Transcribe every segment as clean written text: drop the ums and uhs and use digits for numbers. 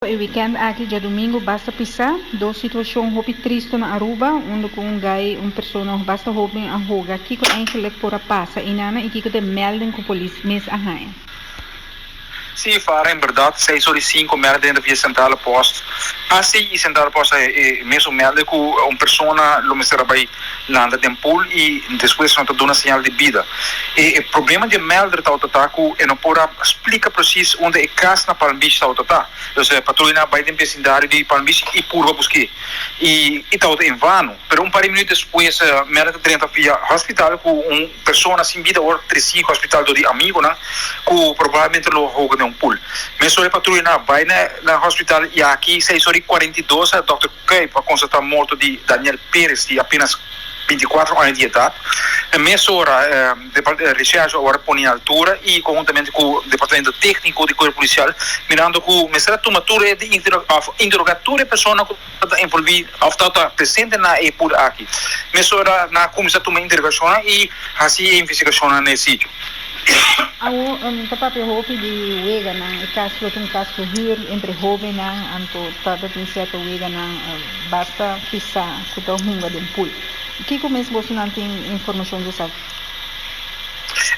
E weekend aki djadumingu basta pisá dos situashon hopi tristu na Aruba unda ku un gai, un persona basta hoben a hoga. Kiko eigenlijk por a pasa einana i kiko ta e melding ku polis mes a haña? Sí, Farah, en berdad seis ora i sinku mèlde den via Centrale Post. Así i Centrale Post a e mesun mèlde ku un persona lo mester a bai landa den pool i despues no ta duna señal di bida. E e problema di e mèlder tabata ta ku e no por a splika presis unda e kas na Palm Beach tabata ta. Dus e patruyanan a bai den besindario di Palm Beach i purba busk'é i i tabata en vano. Pero un par di minuut despues mèlder ta drenta via hospital ku un Persona sin bida wòrdu tresí hospital dor di amigonan ku probablemente lo hoga den un pool. Mesora e patruyanan a bai na na hospital i aki seis ora i 42 a dòkter Kuip a konstatá morto di Daniel Perez di apenas 24 aña di edat. Mesora reshèrsh a wòrdu poni na altura i konhuntamente ku departamento tékniko di kuerpo polisial mirando ku mester a tuma tur e òf interogá tur e persona ku ta envolví òf ta ta presente na e pool aki. Mesora nan a kuminsá tuma interogashonnan i hasi e investigashonnan na e sitio. Awor ta papia hopi di weganan. E kas lo ta un kas gehuur entre hóbennan, anto ta ta tin sierto weganan basta pisá ku ta hunga den pool. Kiko mes bosonan tin informashon di esaki?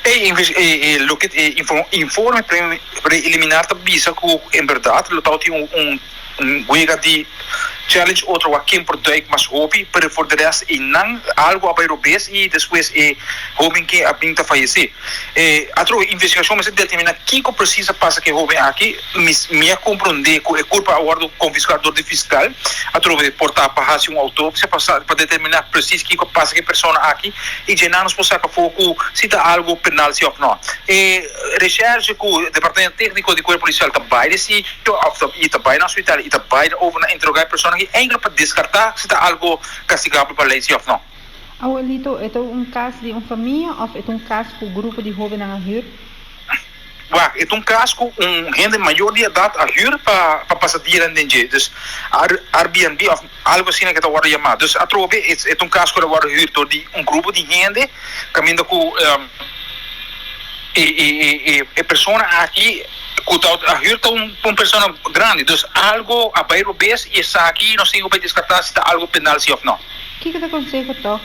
E loke e informe preliminar ta bisa ku en bèrdat lo tabatin un. Un wega di challenge otro wak ken por duik mas hopi, pero for de rest einan algo a bai robes y despues e hoben ke a bin ta fayece. E atro investigacion mester determina kico precies a pasa ku e hoben aki. Mi mi a comprende cu e curpa a wordo confisca door di fiscal atrobe por ta pa haci un autopsia pa sa pa determina precies kico a pasa ku e persona aki y dje nan nos por saca afo cu si ta algo penal si of no. E recherche cu departamento tecnico di cuerpo policial ta bai di sitio of ta y ta bai na hospital y ta bai over na interroga e persona aki enkele pa descarta si ta algo castigabel pa ley si of no. Abuelito, e ta un cas di un famia of e ta un cas cu grupo di hobennan a huur? Wak, e ta un cas cu un hende mayor di edad a huur pa pa pasa dianan den dje. Dus Airbnb of algo asina ke ta wordo yama. Dus atrobe e ta un cas cu ta wordo huur door di un grupo di hende caminda cu e e e persona aki cu ta a huur ta un persona grandi. Dus algo a bay robes y esaki nos tin cu bay descarta si ta algo penal si of no. Kiko ta konseho tòg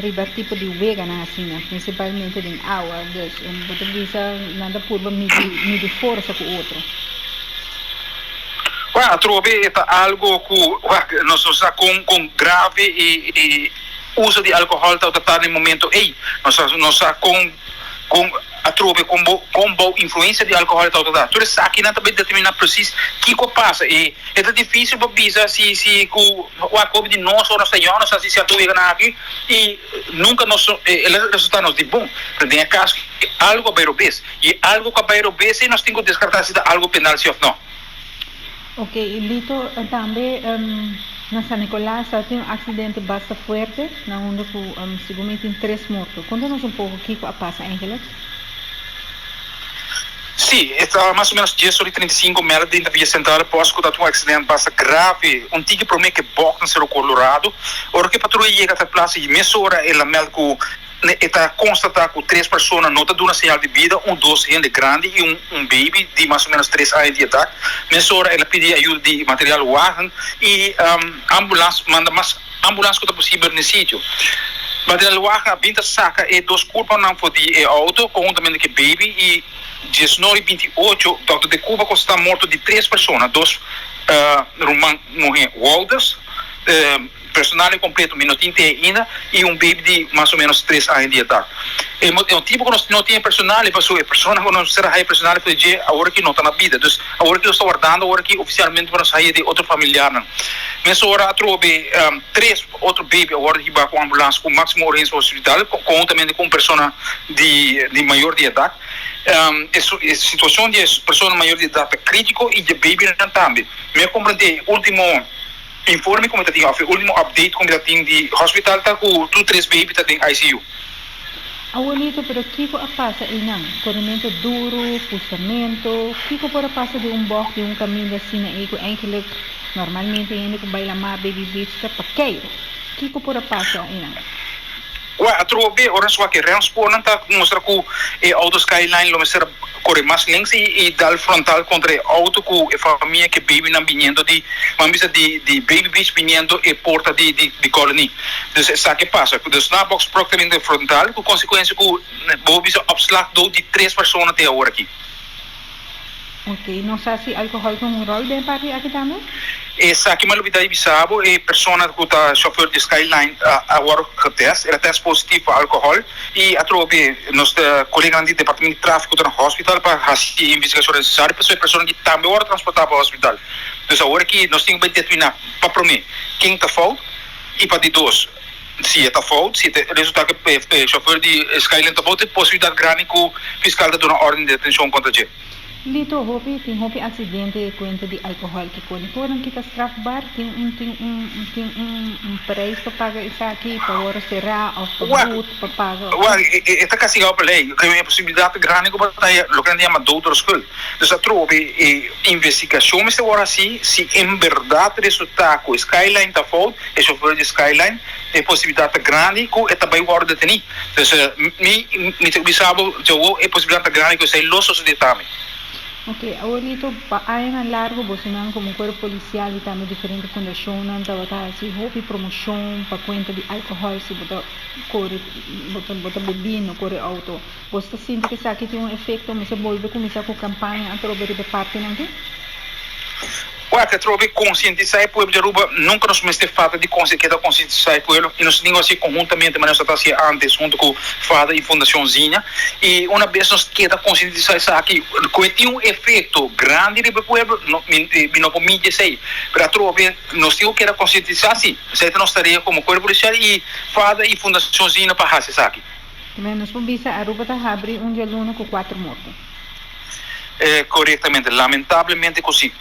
riba tipo di weganan asina, prinsipalmente den awa? Dus bo ta bisa nan ta purba midi midi forsa ku otro. Wak, atrobe e ta algo ku wak nos no sa kon kon grave e e uso di alkohòl ta ta na e momento ei. Nos no sa kon kon atrobe kon bo kon bou influensia di alkohòl ta ta. Tur esakinan ta bay determiná presis kiko a pasa. E E ta difícil pa bisa si si ku wak hopi di nos ora nos ta yòn nos ta hasi sierto weganan aki i nunka nos el a resultá nos di bon. Pero den e kaso algu a bai robes i algu ku a bai robes ei nos tin ku deskartá si ta algu penal si òf no. Ok, Lito, tambe na San Nicolas a tin un aksidente basta fuerte na unda ku segun mi tin tres morto. Konta nos un poko kiko a pasa eigenlijk. Sí, e ta mas o menos dies ora i 35 mèl den ta via Centrale Post ku ta tin un aksident basta grave. Un tiki promé ku e bòk na Sero Colorado. Ora ku e patruya yega ta plasa i mesora el a mèld ku e ta konstatá ku tres persona no ta duna señal di bida, un dos hende grandi i un un baby di mas o menos tres aña di edat. Mesora el a pidi ayuda di material wagen i ambulans manda mas ambulans ku ta posibel na e sitio. Material wagen a bin ta saka e dos kurpanan for di e outo konhuntamente ku e baby i 19 i 28 dòkter De Cuba konstatá morto di tres persona, dos ruman muhé Wouders, personal e kompleto mi no tin te ainda i un baby di mas o menos tres aña di edat. E motibu ku nos no tin e personal e pasobra e persona ku nos mester a haya personal for di dje awor aki no ta na bida. Dus awor aki nos ta wardando awor aki ofisialmente pa nos haya di otro familiarnan. Mesora atrobe tres otro baby a wòrdu hibá ku ambulans ku máksimo urgensia pa hospital konhuntamente ku un persona di di mayor di edat. E situashon di e persona mayor di edat ta krítiko i di e babynan tambe. Mi a komprendé e último informe ku mi ta tin òf e último update ku mi ta tin di hospital ta ku tur tres baby ta den ICU. Abuelito, pero kiko a pasa einan? Korementu duru, pustamentu, kiko por a pasa den un bògt di un kaminda asina ei ku eigenlijk normalmente hende ku bai lamá Baby Beach ta pa keiru? Kiko por a pasa einan? Wak, atrobe, ora nos wak e remspoornan ta mustra ku e auto Skyline lo mester kore mas links i dal frontal kontra e auto ku e famia ku e babynan biniendo di, ban bisa di di Baby Beach biniendo e porta di di di Colony. Dus esaki pasa. Dus na box proktamente frontal ku konsekuensia ku bo bisa opslag dou di tres persona te awor aki. Ok, no sa si alcohol ta un rol den e parti aki tambe? Esaki mi a lubida di bisa bo, e persona cu ta chauffeur di Skyline a worde getest, el a test positivo pa alcohol y atrobe nos coleganan di departamento di trafico ta na hospital pa haci e investigacion necesario pasobra e persona aki tambe a worde transporta pa hospital. Dus awor aki nos tin cu bay determina pa prome ken ta fout y pa di dos si e ta fout, si e ta resulta cu e chauffeur di Skyline ta fout, e posibilidad grandi cu fiscal ta duna orden di detencion contra dje. Lito, hopi tin hopi accidente cuenta di alcohol ki cone por kita strafbaar? Tin un prijs pa paga esaki pa ora cera of pa boet pa paga? Well, e ta castigado pa ley. E posibilidad grandi cu bo ta loke nan ta yama dood door schuld. Dus atrobe e investigacion mester worde haci si en berdad resulta cu e Skyline ta fout, e chauffeur di Skyline, e posibilidad ta grandi cu e ta bay worde deteni. Dus mi ta bisa bo djawo e posibilidad ta grandi cu esey lo sosode tambe. Ok, awor, Lito, pa añanan largo bosonan como cuerpo policial y tambe diferente fundacionnan tabata haci hopi promocion pa cuenta di alcohol, si bo ta core, bo ta bebiendo, core auto. Bo ta sinti cu esaki tin un efecto, mester bolbe cuminsa cu campaña atrobe riba partinan aki? Wak, atrobe concientisa e pueblo di Aruba, nunca nos mester falta di keda concientisa e pueblo y nos tin cu haci conhuntamente manera nos ta haci antes hunto cu FADA y Fundacion Zinha y una vez nos keda concientisa esaki cu tin un efecto grandi riba e pueblo, no, mi no por midi esey, pero atrobe nos tin cu keda concientisa si, esey ta nos tarea como cuerpo policial y FADA y Fundacion Zinha pa haci esaki. Nos por bisa Aruba ta habri un dialuna cu cuatro morto. Corectamente, lamentablemente cu si.